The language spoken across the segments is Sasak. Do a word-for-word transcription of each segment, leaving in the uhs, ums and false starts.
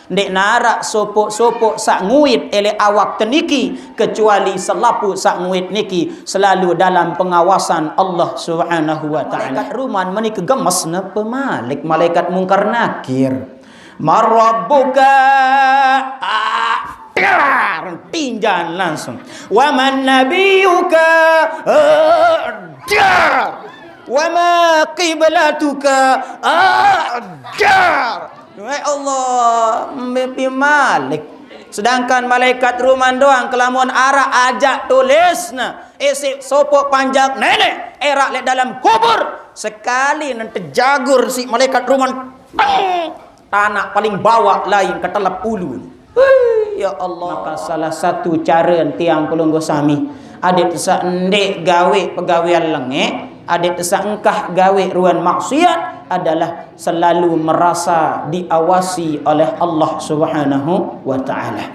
Ndeq naraq sopoq-sopoq saq nguit eleq awak teniki, kecuali selapuq saq nguit niki selalu dalam pengawasan Allah Subhanahu wa Ta'ala. Malaikat Ruman menike gemesne pemalik malaikat Mungkar Nakir. "Man rabbuka?" Ah, dar, tinjan langsung. "Wa man nabiyyuka?" Ah, dar. "Wa ma qiblatuka?" Ah, dar. "Wahai Allah, mbe pemalik." Sedangkan malaikat Ruman doang kelamun araq ajaq tulisne isiq sopoq panjak neneq eraq leq dalem kubur, sekali nente jagur siq malaikat Ruman, teng, tanaq paling bawaq lain ketelep ulu. Hui, ya Allah. Maka salah satu care tiang pelungguh sami, adeq tesaq ndeq gaweq pegawean lengeq, adeq tesaq engkah gaweq ruen maksiat, adalah selalu merasa diawasi oleh Allah Subhanahu wa Ta'ala.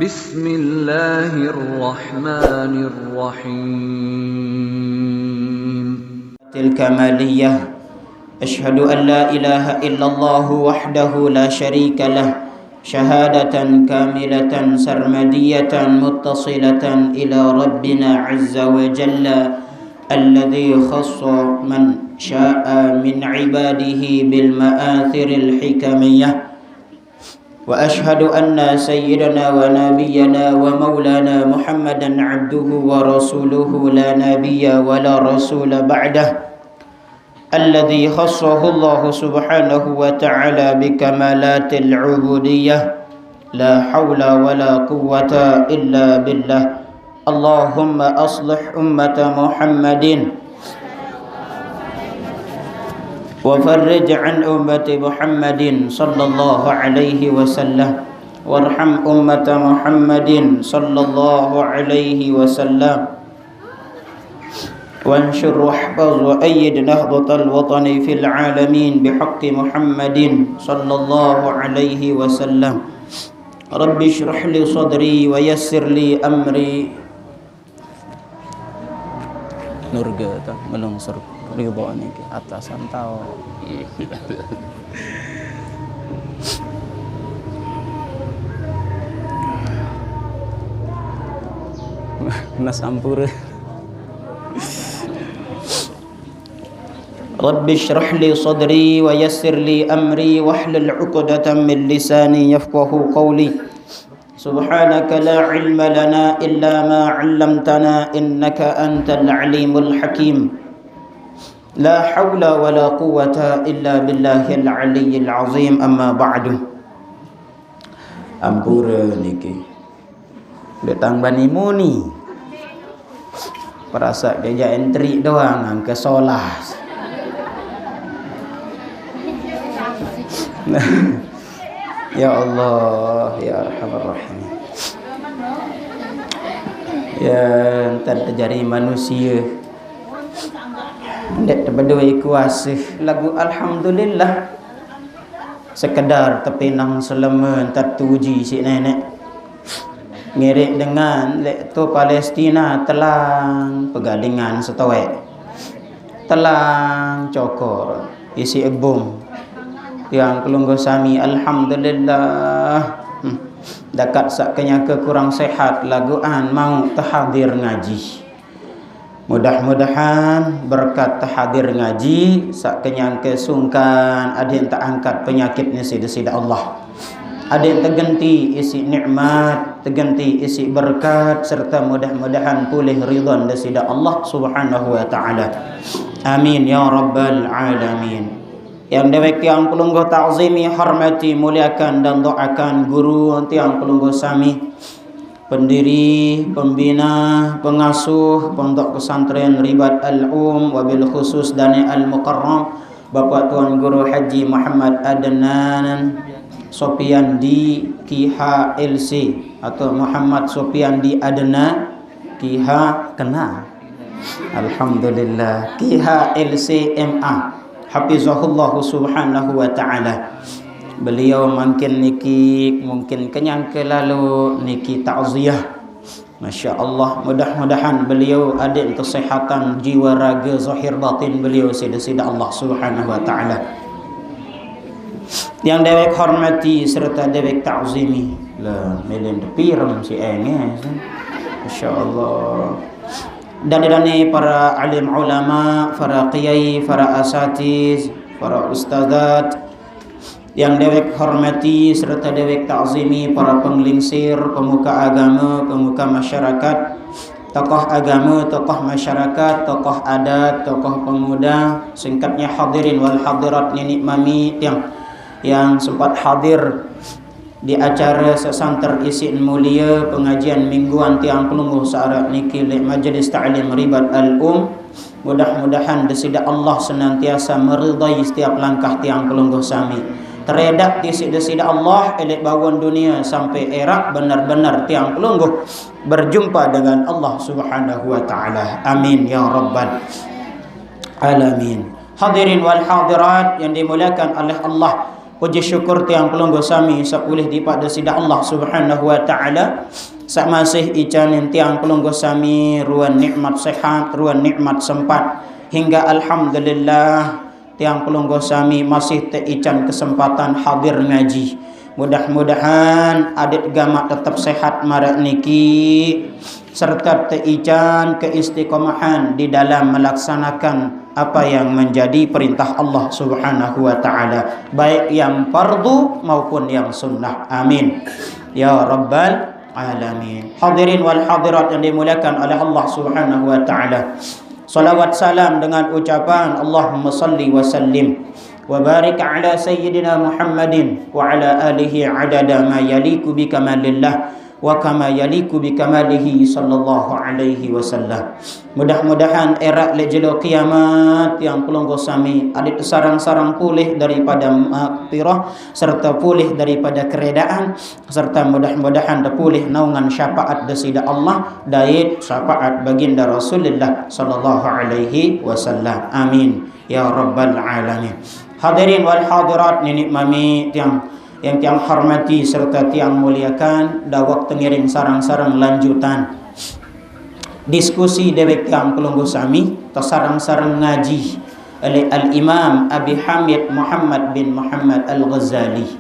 Bismillahirrahmanirrahim. Tilka maliyah. Asyhadu an la ilaha illallah wahdahu la syarika lah. Syahadatan kamilatan sarmadiyatan muttasilatan ila Rabbina azza wa jalla, alladzi khassa man syaa min ibadihi bil ma'athiril hikamiyah. Wa asyhadu anna sayyidana wa nabiyyana wa maulana Muhammadan abduhu wa rasuluhu la nabiyya wa la rasula ba'dah. Alladzi khassahu Allahu subhanahu wa ta'ala bi kamalatil ubudiyyah. La haula wa la quwwata illa billah. Allahumma aslih ummata Muhammadin wa farrij an ummati Muhammadin sallallahu alaihi wasallam. Warham ummata Muhammadin sallallahu alaihi wasallam. Wansyur wahfaz wa ayyid nahdhatal watani fil alamin bihaqqi Muhammadin sallallahu alaihi wasallam. Rabbi shrah li sadri wa yassir li amri. Nurga tu ngelungsur ridha niki atasan tau. Nas ampura. Rabbi shrah li sadri wa yassir li amri wahlul 'uqdatam min lisani yafqahu qawli. Subhanaka la ilma lana illa ma 'allamtana innaka antal alimul hakim. La haula wa la quwwata illa billahil aliyyil azim, amma ba'du. Ampura niki. Ndeq tang bani muni. Perasaq jajak entrik doang angke solah. Ya Allah, ya Arhamar Rahimin. Ya, ntan tejari manusie. Ndeq tebedoe kuase laguq alhamdulillah. Sekedar tepinang seleme ntan tuji siq neneq. Ngirik dengan leq to Palestina telang pegalingan setoeq. Telang cokor isiq bom. Tiang pelungguh sami, alhamdulillah. Hmm. Dakaq saq kenyake kurang sehat laguqan mauq tehadir ngaji. Mudah-mudahan berkat tehadir ngaji, saq kenyangke sungkan adeqn teangkat penyakitne siq Deside Allah. Adeqn tegenti isiq nikmat, tegenti isiq berkat, serta mudah-mudahan pulih ridhon Deside Allah Subhanahu wa Ta'ala. Amin ya rabbal alamin. Yang dewek tiang pelungguh takzimi, hormati, muliakan, dan doakan guru tiang pelungguh sami. Pendiri, pembina, pengasuh Pondok Pesantren Ribat Al-Um, wabil khusus Dane Al-Mukarram, Bapak Tuan Guru Haji Muhammad Adnan Sopiandi, Ki H L C, atau Muhammad Sopiandi Adnan, Ki H, kenal. Alhamdulillah, Ki H L C M A, hafizahullahu subhanahu wa ta'ala. Beliau mangkin niki mungkin kenyangke lalo niki takziah. Masya Allah, mudah-mudahan beliau adeqn kesehatan jiwa raga zahir batin beliau siq Deside Allah Subhanahu wa Ta'ala. Yang dewek hormati serta dewek ta'zimi. Lah, melen depirem si enge. Masya Allah. Dan dane para alim ulama, para kiai, para asatiz, para ustazat, yang dewek hormati serta dewek ta'zimi, para penglingsir, pemuka agama, pemuka masyarakat, tokoh agama, tokoh masyarakat, tokoh adat, tokoh pemuda, singkatnya hadirin wal hadirat, nini mami tiang yang sempat hadir di acara sesanter isin mulia pengajian mingguan tiang pelungguh saarak niki lek Majelis Ta'lim Ribat Al-Um. Mudah-mudahan Desida Allah senantiasa meridai setiap langkah tiang pelungguh sami. Teredak tisik Desida Allah, elek bawon dunia sampai erak benar-benar tiang pelungguh berjumpa dengan Allah Subhanahu wa Ta'ala. Amin ya Rabbal Alamin. Hadirin wal hadirat yang dimuliakan oleh Allah, puji syukur tiang pelungguh sami sepulih dipada Desida Allah Subhanahu wa Ta'ala. Sak masih icanin tiang pelungguh sami ruan nikmat sehat, ruan nikmat sempat. Hingga alhamdulillah, tiang pelungguh sami masih teican kesempatan hadir ngaji. Mudah-mudahan adit gamak tetap sehat marak niki serta teican keistiqomahan di dalam melaksanakan apa yang menjadi perintah Allah Subhanahu wa Ta'ala, baik yang fardu maupun yang sunnah. Amin ya Rabbal Alamin. Hadirin wal hadirat yang dimuliakan oleh Allah Subhanahu wa Ta'ala, salawat salam dengan ucapan Allahumma salli wa sallim wa barik ala sayyidina Muhammadin wa ala alihi adada ma yaliku bi kamalillah wa kama yaliku bi kamalihi sallallahu alaihi wasallam. Mudah-mudahan erak lek jelo kiamat tiang pelungguh sami adit sarang-sarang pulih daripada maghfirah serta pulih daripada keredaan, serta mudah-mudahan tepulih naungan syafaat Desida Allah dait syafaat Baginda Rasulullah sallallahu alaihi wasallam. Amin ya Rabbal Alamin. Hadirin wal hadirat, nini mami tiang yang tiang hormati serta tiang muliakan, dawak tengiring sarang-sarang lanjutan diskusi dewek tiang pelungguh sami, tasarang-sarang ngaji oleh Al-Imam Abi Hamid Muhammad bin Muhammad Al-Ghazali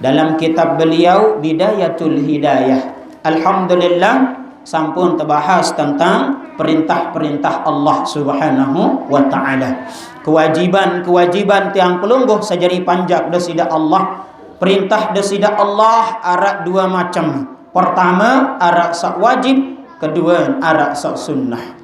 dalam kitab beliau Bidayatul Hidayah. Alhamdulillah, sampun terbahas tentang perintah-perintah Allah Subhanahu wa Ta'ala. Kewajiban-kewajiban tiang pelungguh sejari panjak Desida Allah. Perintah Desida Allah arak dua macam. Pertama, arak sak wajib, kedua, arak sak sunnah.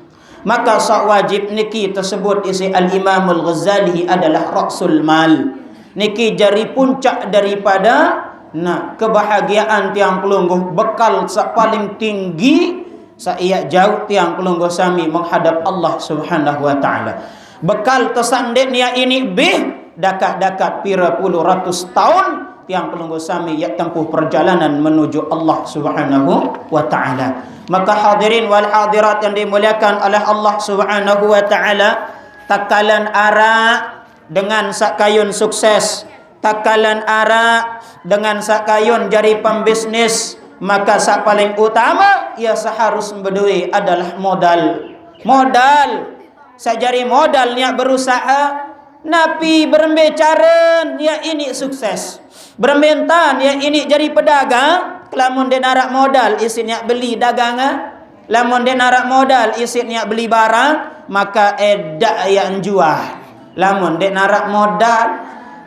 Maka sak wajib niki tersebut isi Al-Imamul Ghazali adalah Rasul Mal. Niki jari puncak daripada, nah, kebahagiaan tiang pelungguh, bekal sak paling tinggi, sak iak jauh tiang pelungguh sami menghadap Allah Subhanahu wa Ta'ala. Bekal tersandit nia ini bih, dakat-dakat pira puluh ratus tahun tiang pelungguh sami iak tempuh perjalanan menuju Allah Subhanahu wa Ta'ala. Maka hadirin wal hadirat yang dimuliakan oleh Allah Subhanahu wa Ta'ala, takalan arak dengan sak kayun sukses, takalan arak dengan sak kayun jari pembisnis, maka sak paling utama ia seharus berdua adalah modal. Modal. Sak jari modal nia berusaha, napi berembe cara nia ini sukses. Berembe entan nia ini jari pedagang, kelamun dek narak modal isi nia beli dagangan. Lamun dek narak modal isi nia beli barang, maka edak ia enjual. Lamun dek narak modal,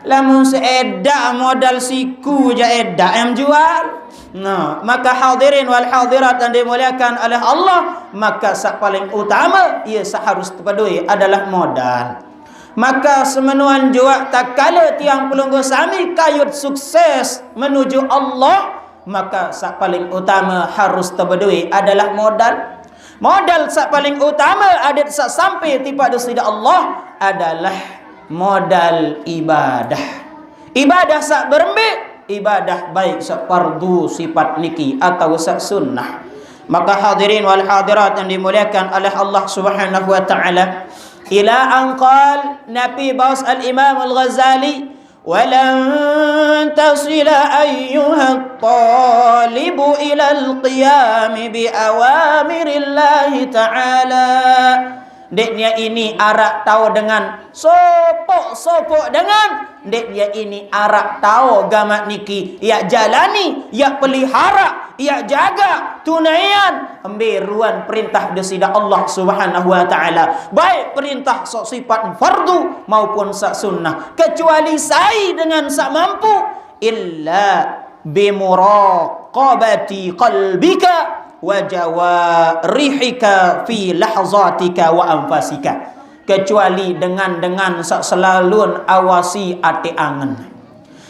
lamun seedak modal siku ja edak ia enjual. Nah, maka hadirin wal hadirat yang dimuliakan oleh Allah, maka sak paling utama ia seharus tepedui adalah modal. Maka semenuan juak takala tiang pelungguh sami kayut sukses menuju Allah, maka sak paling utama harus tebedui adalah modal. Modal sak paling utama adit sak sampai tipada Desida Allah adalah modal ibadah. Ibadah sak berembe, ibadah baik sak fardu sifat niki atau sak sunnah. Maka hadirin wal hadirat yang dimuliakan oleh Allah Subhanahu wa Ta'ala, ila anqal, napi baus Al-Imam Al-Ghazali, walan tasila ayyuhat talibu ilal qiyami bi awamirillahi ta'ala. Dek nia ini arak tahu dengan sopok-sopok dengan Ndeq ya ini araq tao gamaq niki, ya jalani, ya pelihara, ya jaga, tunaian, embe ruan perintah Deside Allah Subhanahu wa Ta'ala, baik perintah saq sipat fardu maupun saq sunnah, kecuali sai dengan saq mampu, illa bimuraqabati qalbika wa jawarihika fi lahzatika wa anfasika, kecuali dengan-dengan saq selalun awasi ate angen,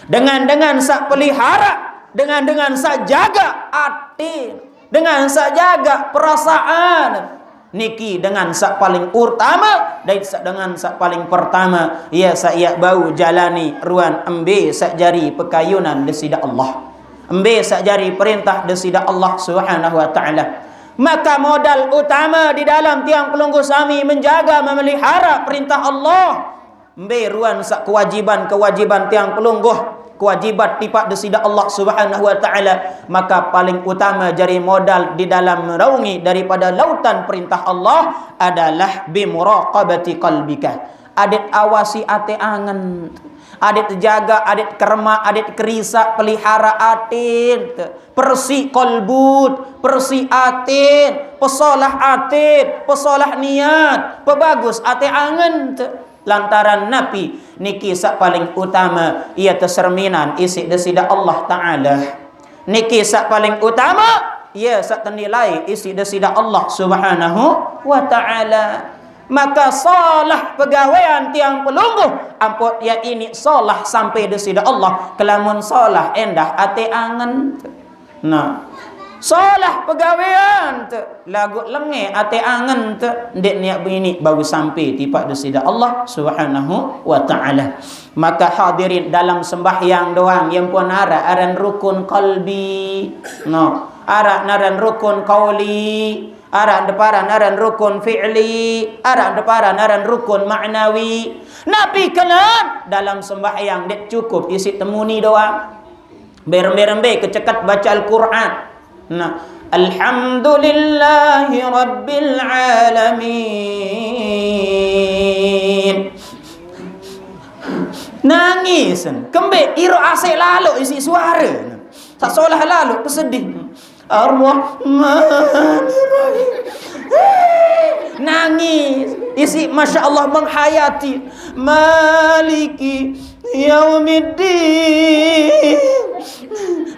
dengan-dengan saq pelihara, dengan-dengan saq jaga ate, dengan saq jaga perasaan. Niki dengan saq paling utame, dait saq dengan saq paling pertame, ye saq yaq bau jalani ruan embe saq jari pekayunan Deside Allah, embe saq jari perintah Deside Allah Subhanahu wa Ta'ala. Maka modal utame di dalam tiang pelungguh sami menjaga, memelihara perintah Allah, embe ruan saq kewajiban-kewajiban tiang pelungguh, kewajiban tipaq Deside Allah Subhanahu wa Ta'ala, maka paling utame jari modal di dalam meraungi daripada lautan perintah Allah adalah bimuraqabati qalbika. Adeq awasi ate angen, adeq jaga, adeq keremaq, adeq kerisaq, pelihara ate, persi kolbut, persi ate, pesolah ate, pesolah niat, pebagus ate angen. Lantaran napi? Niki saq paling utame, ie teserminan isiq Deside Allah Ta'ala. Niki saq paling utame, ie saq tenilai isiq Deside Allah Subhanahu wa Ta'ala. Maka solah pegawean tiang pelungguh, ampoq ye ini solah sampe Deside Allah, kelamun solah endah ate angen. Nah, solah pegawean te, laguq lenge ate angen te, ndeq niat bini bau sampe tipaq Deside Allah Subhanahu wa Ta'ala. Maka hadirin, dalam sembahyang doang, ye mpun araq aran rukun qalbi. No, araq naran rukun qauli, araq ndeparan aran rukun fi'li, araq ndeparan aran rukun ma'nawi. Napi kenan? Dalam sembahyang ndeq cukup isiq temuni doang. Berembe-rembe keceket bace Al-Qur'an. Nah, alhamdulillahi rabbil alamin. Nangis. Kembe iro asek laloq isiq suare. Saq solah laloq pesedih. Ar-Rahmanir-Rahim. Nangis. Isiq Masya Allah menghayati. Maliki yaumiddin.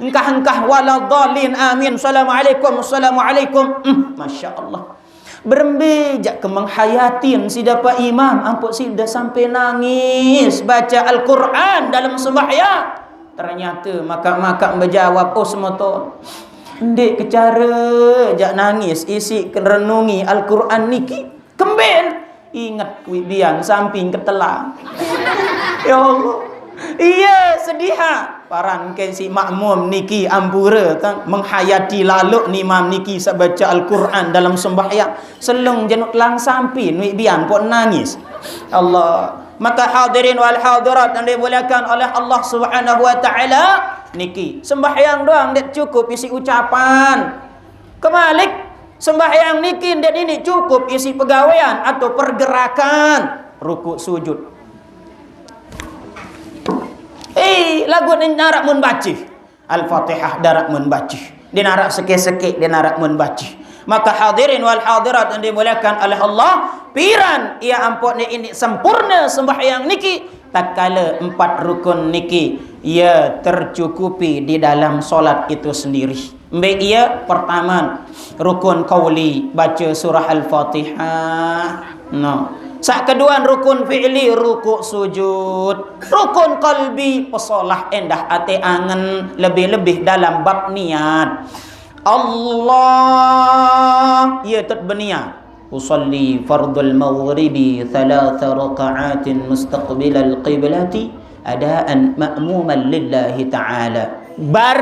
Engkah-engkah waladhdallin. Amin. Assalamualaikum, assalamualaikum. Hmm, Masya Allah. Berembe jaq ke menghayatin side paq imam, ampoq side sampe nangis bace Al-Qur'an dalem sembahyang. Ternyate makaq-makaq bejawab, "Oh, semeton, ndeq kecare jaq nangis isiq renungi Al-Qur'an niki." Kemben inget kuwi bian samping ketelang. Ya Allah. Iya, sedih, ha. Paran ke si makmum niki ampure tang menghayati laloq ni imam niki saq bace Al-Qur'an dalam sembahyang. Selung jenuk lang sampi nuik bian pok nangis. Allah. Maka hadirin wal hadirat yang dimuliakan oleh Allah Subhanahu wa taala, niki sembahyang doang ndeq cukup isi ucapan. Kemalik, sembahyang niki ndeq nini cukup isi pegawean atau pergerakan, rukuk sujud. Eh, laguq ni narak mun bace Al-Fatihah, darak mun bace. Dia narak sekek-sekek, dia narak mun bace. Maka hadirin wal hadirat yang dimuliakan oleh Allah, piran ia ampok ni ini sempurna sembahyang niki, tatkala empat rukun niki ia tercukupi di dalam solat itu sendiri. Mbe ie? Pertama, rukun qauli, baca surah Al-Fatihah. No. Saq keduan rukun fi'li, rukuk sujud. Rukun qalbi, pesolah endah ate angen, lebih-lebih dalam bab niat. Allah, ie tot beniat. Usalli fardul maghribi thalatha raka'atin mustaqbilal qiblati adaan ma'muman lillahi ta'ala. Bar,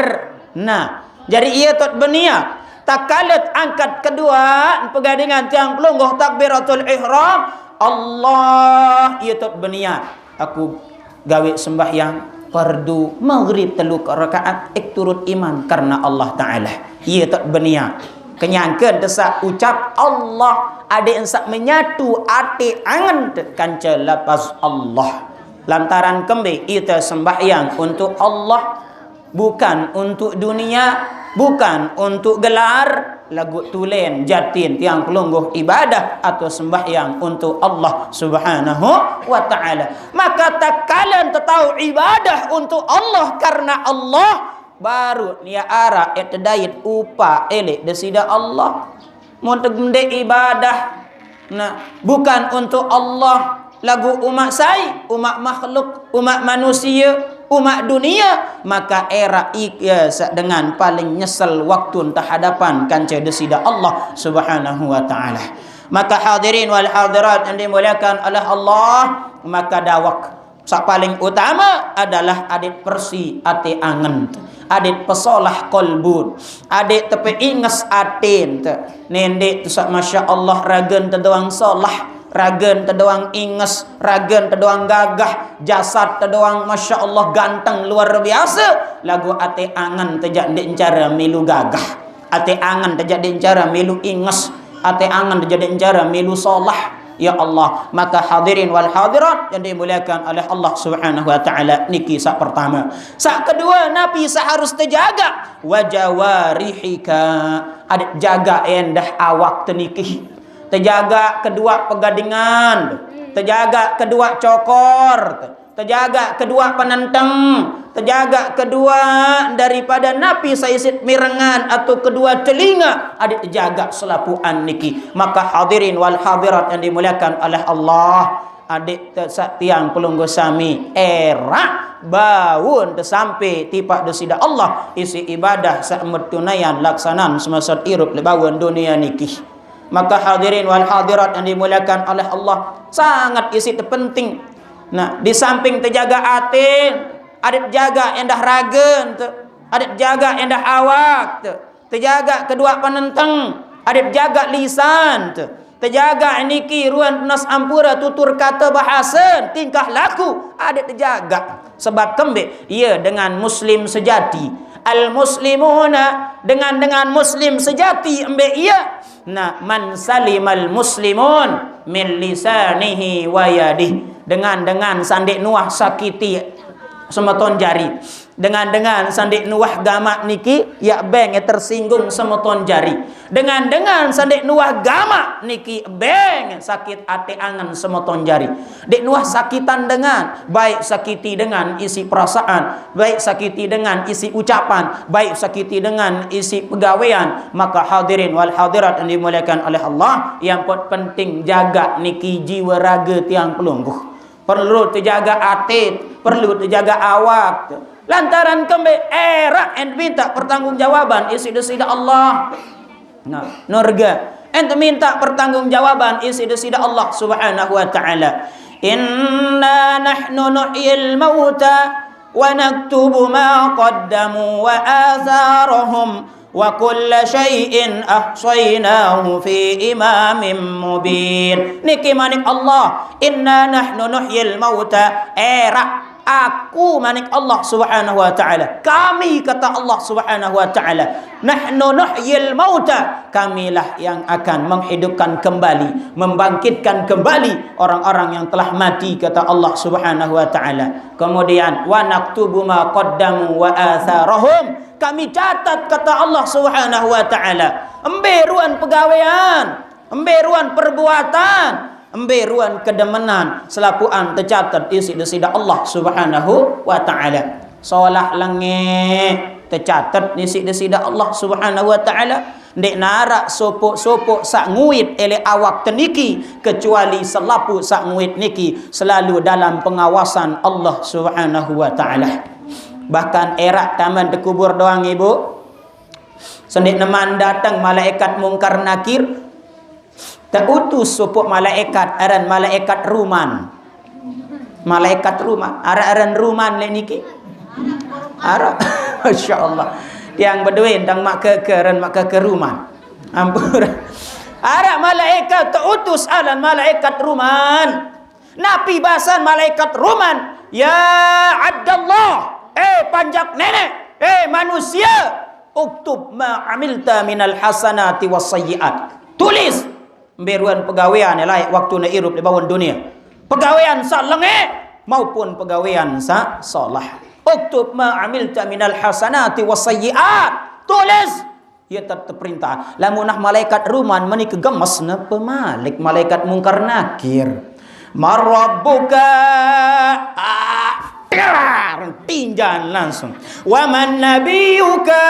nah, jari ie tot beniat. Tatkala angkat kedua, pegadingan tiang pelungguh takbiratul ihram, Allah, ie tot beniat. Aku gawe sembahyang fardu maghrib telu rakaat, ik turut imam karena Allah Ta'ala. Ie tot beniat. Kenyangken tesaq ucap Allah, adeq ensaq menyatu ate angen te kance lapaz Allah. Lantaran kembe ite sembahyang untuk Allah, bukan untuk dunia, bukan untuk gelar, lagu tulen jatin tiang pelungguh ibadah atau sembahyang untuk Allah Subhanahu wa Ta'ala. Maka tatkala ente tau ibadah untuk Allah karena Allah, baru nia arah etedait upa elek desida Allah. Mun tegende ibadah, nah, bukan untuk Allah, lagu umat sai, umat makhluk, umat manusia, umat dunia, maka era ik-, ya, sa-, dengan paling nyesel waktu entah hadapan kanca desida Allah Subhanahu wa Ta'ala. Maka hadirin wal hadirat yang dimuliakan oleh Allah, maka dawak sak paling utama adalah adik persi ate angen, adik pesolah kolbun, adik tepe inges atin te. Nende tu sak masya Allah ragen te doang solah, ragen te doang inges, ragen te doang gagah, jasad te doang masya Allah ganteng luar biasa, lagu ate angen te jak nde encara milu gagah. Ate angen te jak nde encara milu inges, ate angen te jak nde encara milu solah. Ya Allah, maka hadirin wal hadirat yang dimuliakan oleh Allah Subhanahu wa Ta'ala, niki sak pertama. Sak kedua, napi sak harus tejaga? Wa jawarihika. Adik jaga endah awak te niki. Tejaga kedua pegadingan, tejaga kedua cokor, tejaga kedua penenteng, tejaga kedua daripada napi saisit mirengan atau kedua telinga, adik tejaga selapuan niki. Maka hadirin wal hadirat yang dimuliakan oleh Allah, adik te-, sa-, tiang pelungguh sami, era baun te sampai tipak desida Allah, isi ibadah sak metunaian laksanan semasa irup lebaun dunia niki. Maka hadirin wal hadirat yang dimuliakan oleh Allah, sangat isi te penting. Nah, di samping tejaga ate, adik jaga endah ragen te, adik jaga endah awak te, tejaga kedua penenteng, adik jaga lisan te, tejaga niki ruan nas ampura tutur kata bahasa, tingkah laku, adik tejaga. Sebab kembe, ia dengan muslim sejati. Al muslimuna, dengan, dengan muslim sejati embe ia. Nah, man salimal muslimun min lisanihi wa yadih. Dengan, dengan sande nuah sakiti semeton jari. Dengan, dengan sande nuah gamak niki, ya beng tersinggung semeton jari. Dengan, dengan sande nuah gamak niki beng sakit ate angen semeton jari. Dek nuah sakitan dengan, baik sakiti dengan isi perasaan, baik sakiti dengan isi ucapan, baik sakiti dengan isi pegawean, maka hadirin wal hadirat yang dimuliakan oleh Allah, yang pot penting jaga niki jiwa raga tiang pelungguh. Perlu tejaga ate, perlu tejaga awak. Lantaran kembe era en minta pertanggungjawaban isi desida Allah. Nah, nurga. Ente minta pertanggungjawaban isi desida Allah Subhanahu wa Ta'ala. Inna nahnu nuhyil mauta wa naktubu ma qaddamu wa atharahum wa kulla syai'in ahsaynahu fi imamin mubin. Niki manik Allah, inna nahnu nuhyil mauta. Era aku manik Allah Subhanahu wa Ta'ala. Kami, kata Allah Subhanahu wa Ta'ala, nahnu nuhyil mauta. Kamilah yang akan menghidupkan kembali, membangkitkan kembali orang-orang yang telah mati, kata Allah Subhanahu wa Ta'ala. Kemudian, wa naktubu ma qaddamu wa atharahum. Kami catat, kata Allah Subhanahu wa Ta'ala, embe ruan pegawean, embe ruan perbuatan, embe ruan kedemenan, selapuan tecatet isi desida Allah Subhanahu wa Ta'ala. Solah lenge tecatet isi desida Allah Subhanahu wa Ta'ala. Ndeq narak sopok-sopok saq nguit eleq awak teniki, kecuali selapuq saq nguit niki selalu dalam pengawasan Allah Subhanahu wa Ta'ala. Bahkan eraq tamen tekubur doang, Ibu. Sendeq neman dateng malaekat Mungkar Nakir, teutus sopok malaekat aran malaekat Ruman. Malaekat Ruman. Araq aran Ruman leq niki? Araq. Masya Allah. Tiang bedoe ndang maq keke, aran maq keke Ruman. Ampun. Araq malaekat teutus aran malaekat Ruman. Napi basen malaekat Ruman? Ya Abdallah, eh panjak neneq, eh manusie, uktub ma amilta minal hasanati was sayyiat. Tulis mbe ruan pegawean laeq waktune irup leq bawon dunie. Pegawean saq lenge, maupun pegawean saq solah. "Uktub ma amilta minal hasanati was sayyiat." Tulis. Ye tet-, teperintah. Lamun nah malaikat ruman meni kegemes ne pemalik malaikat Mungkar Nakir. "Marabbuka?" Ah, dar, tinjan langsung. "Wa man nabiyuka?"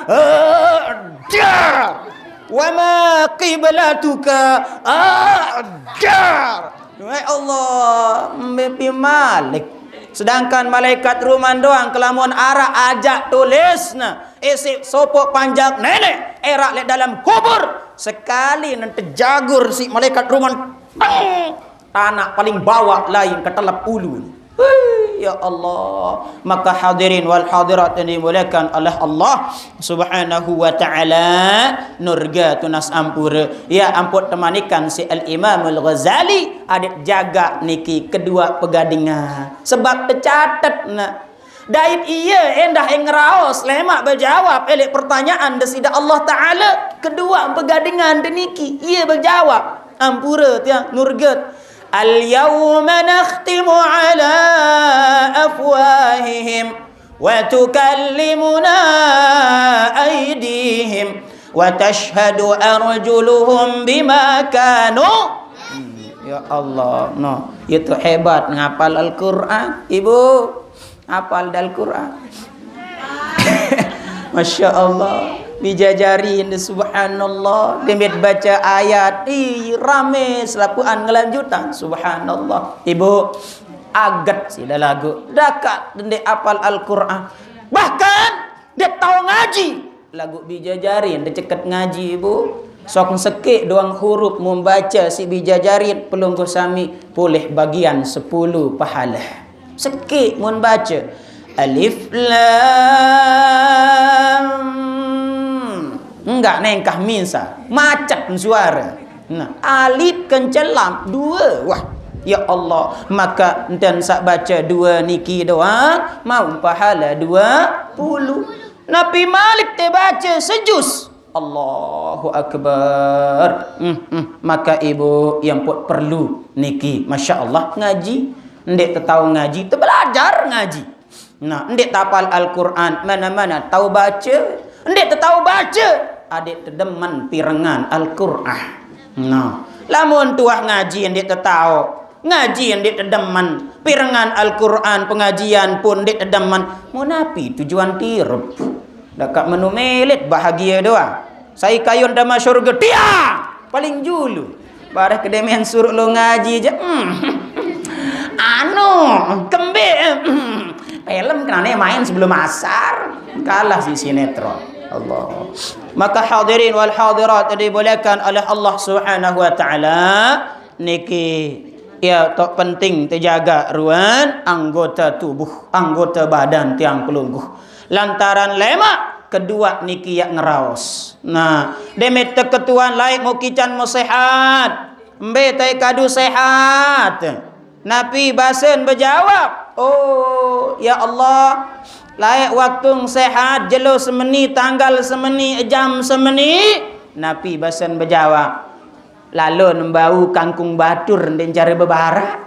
Ah, dar. "Wa ma qiblatuka?" Ah, dar. Wahai Allah, mimpi malik. Sedangkan malaikat ruman doang kelamun araq ajak tulis ne. Isiq sopoq panjak neneq eraq leq dalem kubur. Sekali nente jagur siq malaikat ruman, teng! Tanaq paling bawaq lain ketelep ulu. Wih, ya Allah. Maka hadirin wal hadirat yang dimuliakan oleh Allah Subhanahu wa taala, nurga tunas ampure. Ya, ampun temanikan si Al Imam Al Ghazali, adeq jagaq niki kedua pegadingan. Sebab tecatet ne. Dait ie endah e ngeraos lemaq bejawab eleq pertanyaan Deside Allah Taala, kedua pegadingan deniki ie bejawab, ampure tiang nurget. "Al-yawma nakhtimu ala afwahihim wa tukallimuna aydihim wa tashhadu arjuluhum bima kanu." Hmm, ya Allah, no. Itu hebat ngapal Al-Qur'an, Ibu. Apal dal Qur'an. Masya Allah. Bijajarin, subhanallah. Demit baca ayat, ih, rame selapuan ngelanjutan. Subhanallah. Ibu, aget side laguq. Dakaq dendeq apal Al-Qur'an. Bahkan, ndeq tao ngaji. Laguq bijajarin, ndeq ceket ngaji, Ibu. Sok sekeq doang hurup mun bace siq bijajarin, pelungguh sami polih bagian sepulu pahale. Sekeq mun bace. Alif Lam. Enggak nengkah misa, macet suare. Nah, alif kencel lam, due. Wah, ya Allah, maka enten saq bace due niki doang, mauq pahale due pulu. Napi malik te bace sejus. Allahu Akbar. Hmm, hmm. Maka ibu yang put perlu niki, Masya Allah, ngaji. Ndeq tetao ngaji, tebelajar ngaji. Nah, ndeq tapal Al-Qur'an, mana-mana tao bace. Ndeq tetao bace, adeq tedemen pirengan Al-Qur'an. Nah, lamun tuah ngaji ndeq tetao, ngaji ndeq tedemen, pirengan Al-Qur'an, pengajian pun ndeq tedemen, mun napi tujuan tirup? Dakaq menu melet bahagie doang. Sai kayun tama syurga, tiang paling julu. Bareh kedemen suruq lo ngaji je. Hmm. Anu, kembe. Hmm. Film kenane main sebelum asar. Kalah si sinetron. Allah. Maka hadirin wal hadirat yang dimuliakan oleh Allah Subhanahu wa taala, niki, ya, tok penting tejaga ruan anggota tubuh, anggota badan tiang pelungguh. Lantaran lemaq kedua niki yaq ngeraos. Nah, demit teketuan laeq mukican mesehat. Mbe tae kadu sehat? Napi basen bejawab? Oh, ya Allah, laeq waktu sehat, jelo semeni, tanggal semeni, jam semeni. Napi basen bejawab? Lalo nembau kangkung batur ndeq care bebarak.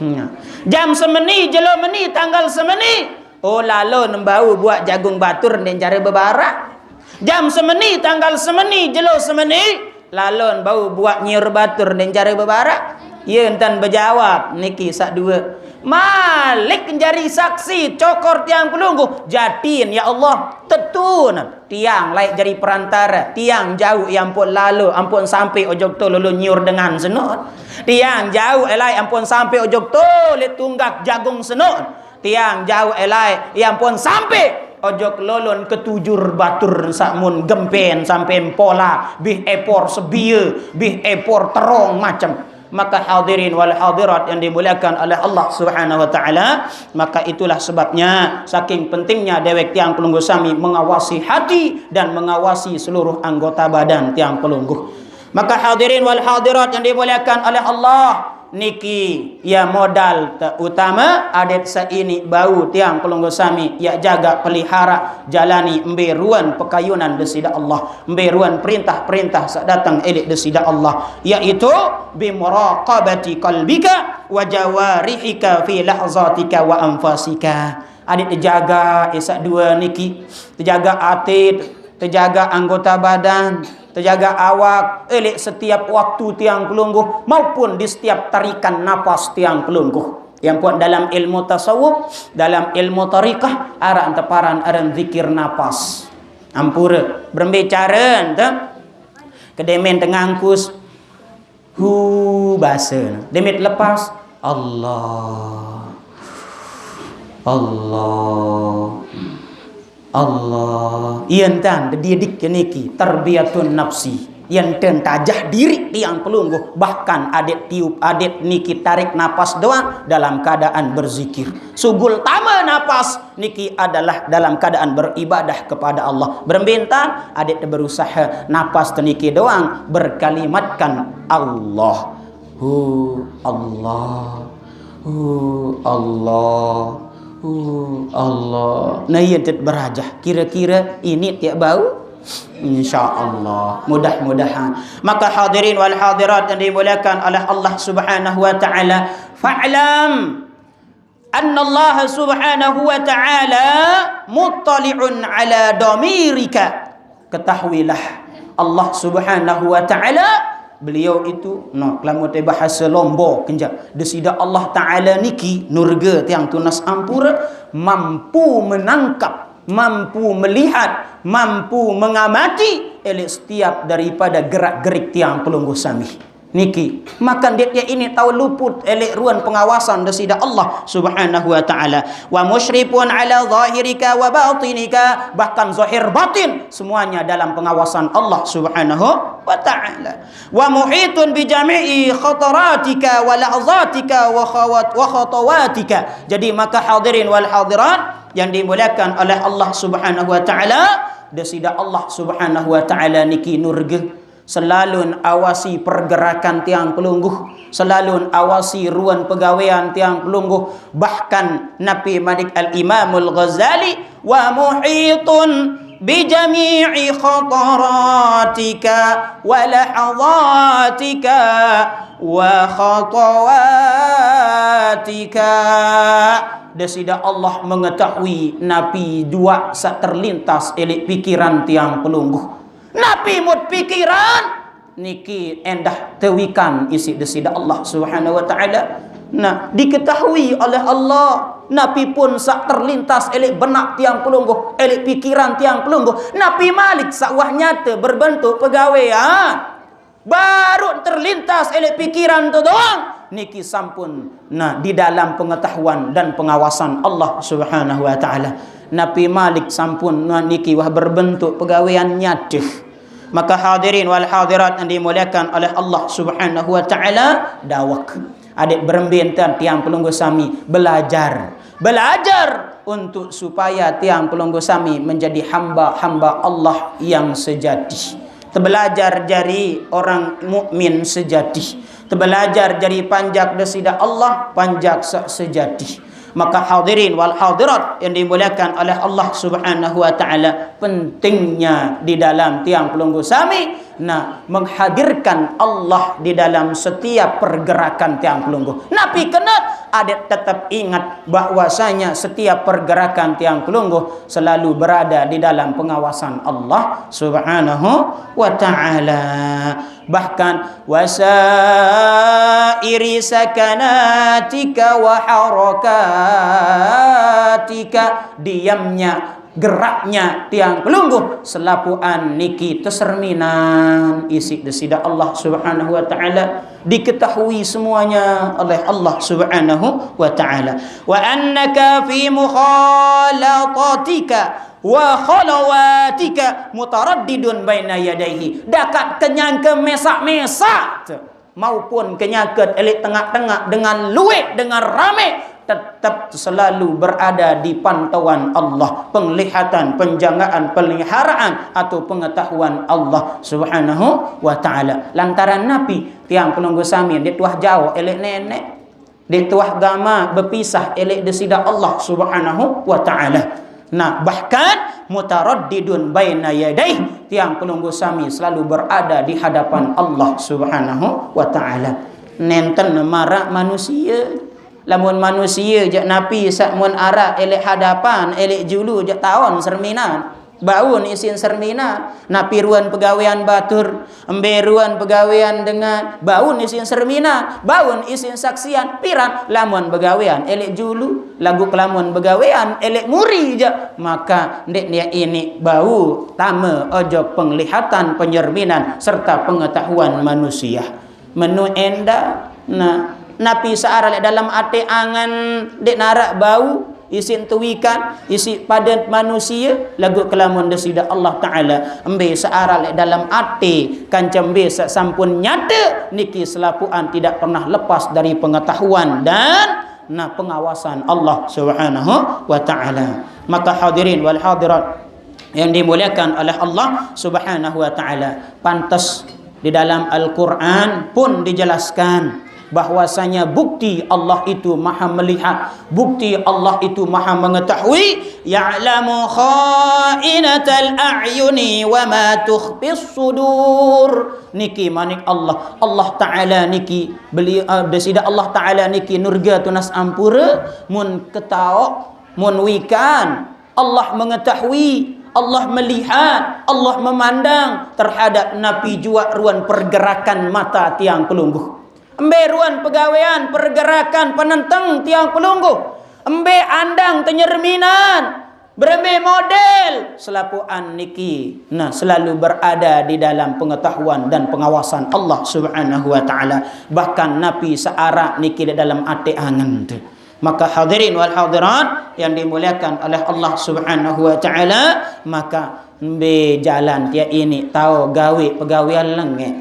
Nah. Jam semeni, jelo meni, tanggal semeni. Oh, lalo nembau buaq jagung batur ndeq care bebarak. Jam semeni, tanggal semeni, jelo semeni. Lalo nembau buaq nyiur batur ndeq care bebarak. Ye ntan bejawab niki saq due. Malik jari saksi cokor tiang pelungguh. Jatin, ya Allah, tetun. Tiang laeq jari perantare, tiang jauq ye ampun lalo, ampun sampe ojok to lolo nyiur dengan senun. Tiang jauq ye laeq ampun sampe ojok to leq tunggak jagung senun. Tiang jauq ye laeq ye ampun sampe ojok lolon ketujur batur saq mun gempen sampe mpola, bih epor sebie, bih epor terong macem. Maka hadirin wal hadirat yang dimuliakan oleh Allah Subhanahu wa taala, maka itulah sebabnya saking pentingnya dewek tiang pelungguh sami mengawasi hati dan mengawasi seluruh anggota badan tiang pelungguh. Maka hadirin wal hadirat yang dimuliakan oleh Allah, Niki ya modal terutama adat saini bau tiang pelungguh sami ya jaga pelihara jalani mberuan pekayunan desida Allah, mberuan perintah-perintah sak datang elik desida Allah, yaitu bimuraqabati qalbika wa jawarihika fi lahzatika wa anfasika. Adik terjaga isak dua niki, terjaga atit, terjaga anggota badan, terjaga awak, elik setiap waktu tiang pelungguh maupun di setiap tarikan napas tiang pelungguh. Yang pun dalam ilmu tasawuf, dalam ilmu tariqah, arak teparan aran zikir napas. Ampura, berembicara tu. Kedemen tengangkus, hu, basa. Demit lepas, Allah. Allah. Allah. Ian tan, didik niki, tarbiyatun nafsi. Ian tan tajah diri tiang pelungguh, bahkan adik tiup, adik niki tarik napas doang dalam keadaan berzikir. Sugul tama napas niki adalah dalam keadaan beribadah kepada Allah. Berembentan, adik berusaha napas teniki doang berkalimatkan Allah. Hu, Allah. Hu, Allah. Hu, Allah. Nah, iya tet berajah. Kira-kira ini tiap bau? Insya Allah. Mudah-mudahan. Maka hadirin wal hadirat yang dimuliakan oleh Allah Subhanahu wa taala, fa'lam annallaha subhanahu wa ta'ala muttali'un ala damirika. Ketahuilah, Allah Subhanahu wa taala, beliau itu, no, kelamun te bahasa Lombo kenja, desida Allah taala niki nurga tiang tunas ampura, mampu menangkap, mampu melihat, mampu mengamati elik setiap daripada gerak-gerik tiang pelungguh sami. Niki, maka dia ini tahu luput elik ruan pengawasan desida Allah Subhanahu wa taala. Wa musyrifun ala zahirika wa batinika, bahkan zahir batin semuanya dalam pengawasan Allah Subhanahu wa taala. Wa muhitun bi jami'i khataratika wa lahzatika wa khawat-, wa khatawatika. Jadi maka hadirin wal hadirat yang dimuliakan oleh Allah Subhanahu wa taala, desida Allah Subhanahu wa taala niki nurga. Selalun awasi pergerakan tiang pelungguh, selalun awasi ruan pegawean tiang pelungguh. Bahkan napi manik Al-Imamul Ghazali, wa muhitun bi jami'i khataratika wa lahzatika wa khatawatika. Desida Allah mengetahui napi dua sak terlintas elik pikiran tiang pelungguh. Napi mut pikiran niki endah tewikan isi desida Allah Subhanahu wa taala. Nah, diketahui oleh Allah napi pun sak terlintas elik benak tiang pelungguh, elik pikiran tiang pelungguh. Napi malik sak wah nyata berbentuk pegawean. Baru terlintas elik pikiran tu doang. Niki sampun, nah, di dalam pengetahuan dan pengawasan Allah Subhanahu wa taala. Napi malik sampun, nah, niki wah berbentuk pegawean nyata. Maka hadirin wal hadirat yang dimuliakan oleh Allah Subhanahu wa taala, dawak. Adik berembe entan tiang pelungguh sami belajar. Belajar untuk supaya tiang pelungguh sami menjadi hamba-hamba Allah yang sejati. Terbelajar jadi orang mukmin sejati. Terbelajar jadi panjak desida Allah, panjak se-, sejati. Maka hadirin wal hadirat yang dimuliakan oleh Allah Subhanahu wa taala, pentingnya di dalam tiang pelungguh sami, nah, menghadirkan Allah di dalam setiap pergerakan tiang pelungguh. Napi kena adik tetap ingat bahwasanya setiap pergerakan tiang pelungguh selalu berada di dalam pengawasan Allah Subhanahu wa taala. Bahkan wasairi sakanatika wa harakatika, diamnya, geraknya tiang pelungguh selapuan niki teserminan isi desida Allah Subhanahu wa taala, diketahui semuanya oleh Allah Subhanahu wa taala. Wa annaka fi mukhalatatika wa khalawatika mutaraddidun baina yadaihi. Dakat kenyang ke mesak-mesak maupun kenyang ke elik tengah-tengah dengan luit, dengan rame, tetap selalu berada di pantauan Allah, penglihatan, penjagaan, peliharaan atau pengetahuan Allah Subhanahu wa Ta'ala. Lantaran napi, tiang pelungguh sami, ndeq tuah jauh eleq Neneq, ndeq tuah gamaq bepisah eleq Deside Allah Subhanahu wa Ta'ala. Nah, bahkan mutaraddidun baina yadaih, tiang pelungguh sami selalu berada di hadapan Allah Subhanahu wa Ta'ala. Nenten maraq manusie. Lamun manusie jaq napi saq mun araq eleq hadapan, eleq julu jaq taon serminan. Baun isin serminan. Napi ruan pegawean batur, embe ruan pegawean dengan, baun isin serminan, baun isin saksian, piran lamun begawean eleq julu, laguq lamun begawean eleq muri jaq, maka ndeq niaq iniq bau tame ojok penglihatan, penyerminan, serta pengetahuan manusia. Menu enda, nah, napi saq araq leq dalem ate angen, ndeq naraq bau, isiq tewikan, isiq paden manusie, laguq kelamun Deside Allah Ta'ala, embe saq araq leq dalem ate, kance embe saq sampun nyate, niki selapuqan tidak pernah lepas dari pengetahuan dan, nah, pengawasan Allah Subhanahu wa Ta'ala. Maka hadirin wal hadirat yang dimuliakan oleh Allah Subhanahu wa Ta'ala, pantas di dalam Al-Quran pun dijelaskan bahwasanya bukti Allah itu Maha Melihat, bukti Allah itu Maha Mengetahui, "Ya'lamu kha'inatal a'yuni wa ma tukhfis sudur." Niki manik Allah, Allah Ta'ala niki, beliau, eh, Deside Allah Ta'ala niki nurga tunas ampure, mun ketaoq, mun wikan, Allah mengetahui, Allah melihat, Allah memandang terhadap napi juaq ruan pergerakan mata tiang pelungguh. Embe ruan pegawean pergerakan penenteng tiang pelungguh. Embe andang tenyerminan. Berembe model. Selapuqan niki, nah, selalu berada di dalam pengetahuan dan pengawasan Allah Subhanahu wa Ta'ala. Bahkan napi saq araq niki leq dalem ate angen tu. Maka hadirin wal hadirat yang dimuliakan oleh Allah Subhanahu wa Ta'ala, maka embe jalan tiaq iniq tao gaweq pegawean lengeq.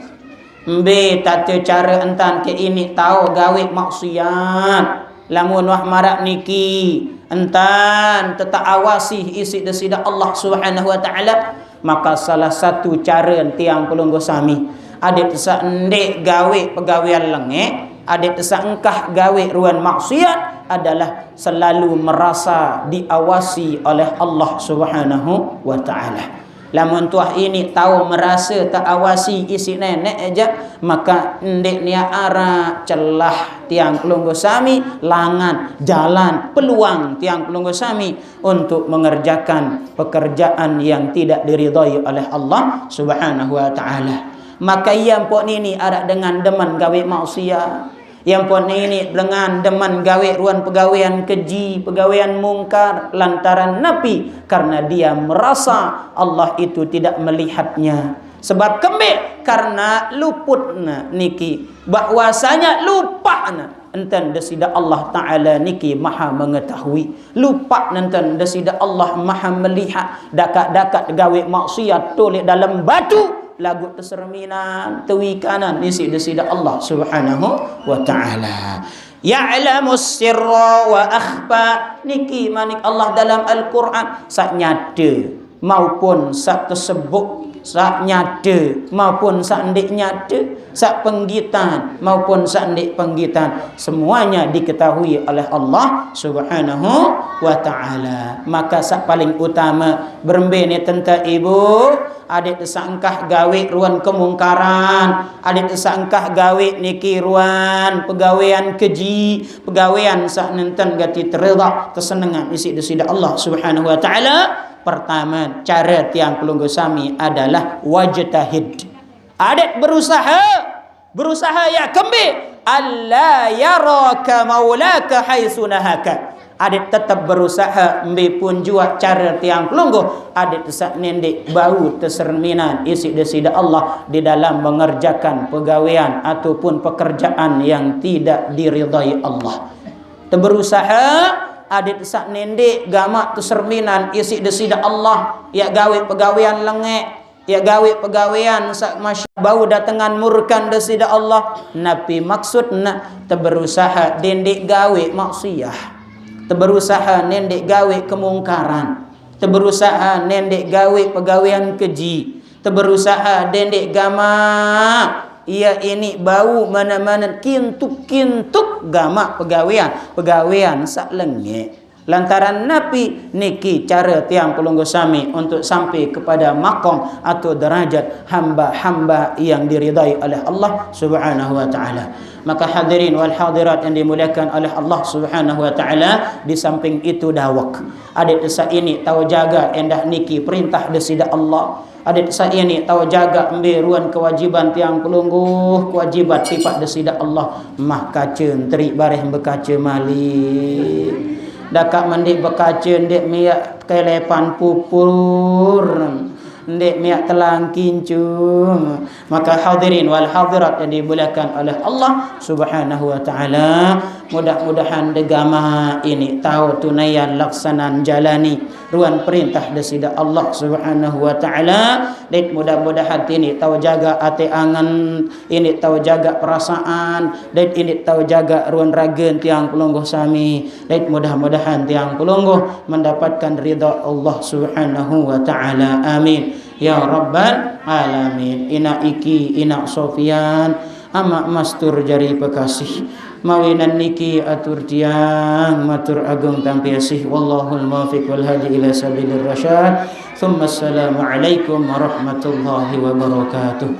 Embe tate care entan tiaq iniq tao gaweq maksiat. Lamun wah maraq niki, entan tetaq awasi isiq Deside Allah Subhanahu wa Ta'ala, maka salah satu care tiang pelungguh sami, adeq tesaq ndeq gaweq pegawean lengeq, adeq tesaq engkah gaweq ruan maksiat adalah selalu merasa diawasi oleh Allah Subhanahu wa Ta'ala. Lamun tuah iniq tao merase teawasi isiq Neneq ejaq, maka ndeq niaq araq celah tiang pelungguh sami, langan, jalan, peluang tiang pelungguh sami untuk mengerjakan pekerjaan yang tidak diridhai oleh Allah Subhanahu wa Ta'ala. Maka ie mpok nini araq dengan demen gaweq maksiat. Ie mpok nini dengan demen gaweq ruan pegawean keji, pegawean mungkar. Lantaran napi? Karena dia merasa Allah itu tidak melihatnya. Sebab kembeq? Karena luputne niki, bahwasanya lupaqne enten Deside Allah Ta'ala niki Maha Mengetahui. Lupaq nenten Deside Allah Maha Melihat. Dakaq-dakaq gaweq maksiat toleq dalem batu, laguq teserminan, tewikanan isiq Deside Allah Subhanahu wa Ta'ala. Ya'lamus sirra wa akhfa. Niki manik Allah dalam Al-Quran, saq nyate maupun saq tesebut, saq nyate maupun saq ndeq nyate, saq penggitan maupun saq ndeq penggitan, semuanya diketahui oleh Allah Subhanahu wa Ta'ala. Maka saq paling utame, berembe ne tente ibu, adeq tesaq engkah gaweq ruan kemungkaran, adeq tesaq engkah gaweq niki ruan pegawean keji, pegawean saq nenten gati teridha, tesenengan isiq Deside Allah Subhanahu wa Ta'ala. Pertame, care tiang pelungguh sami adalah wajtahid. Adeq berusaha, berusaha yaq kembeq? Alla yaraka maulaka haitsu nahaka. Adeq tetep berusaha, mbe pun juaq care tiang pelungguh, adeq tesaq nendeq bau teserminan isiq Deside Allah di dalam mengerjakan pegawean ataupun pekerjaan yang tidak diridhai Allah. Teberusaha, adeq tesaq nendeq gamaq teserminan isiq Deside Allah, yaq gaweq pegawean lengeq. Ia gawe pegawean saq masya bau datengan murkan Deside Allah, napi maksudne? Teberusaha dendeq gawe maksiat. Teberusaha nendeq gawe kemungkaran. Teberusaha nendeq gawe pegawean keji. Teberusaha dendeq gamaq. Ia ini bau mane-mane kintuk-kintuk gamaq pegawean, pegawean saq lengeq. Lantaran napi? Niki care tiang pelungguh sami untuk sampai kepada makom atau derajat hamba-hamba yang diridai oleh Allah Subhanahu wa Ta'ala. Maka hadirin wal hadirat yang dimuliakan oleh Allah Subhanahu wa Ta'ala, di samping itu dawek. Adeq saq ini tao jaga endah niki perintah Deside Allah. Adeq saq ini tao jaga mbe ruen kewajiban tiang pelungguh, kewajiban tipaq Deside Allah. Mah kace nterik bareh bekace malik. Dakaq mendeq bekace ndeq miaq kelepan pupur, ndeq miaq telang kincung. Maka hadirin wal hadirat yang dimuliakan oleh Allah Subhanahu wa Ta'ala, mudah-mudahan degama ini tao tunaian laksanan jalani ruen perintah Deside Allah Subhanahu wa Ta'ala. Dait mudah-mudahan ini tao jaga ate angen, ini tao jaga perasaan, dait ini tao jaga ruen ragen tiang pelungguh sami. Dait mudah-mudahan tiang pelungguh mendapatkan ridha Allah Subhanahu wa Ta'ala. Amin ya rabbal alamin. Inaq Iki, Inaq Sofian, Amaq Mastur jari pekasih. Mawinan niki atur tiang matur agung tampi asih. Wallahul muwaffiq wal hadi ila sabilir rasyad. Tsumma assalamu alaikum warahmatullahi wabarakatuh.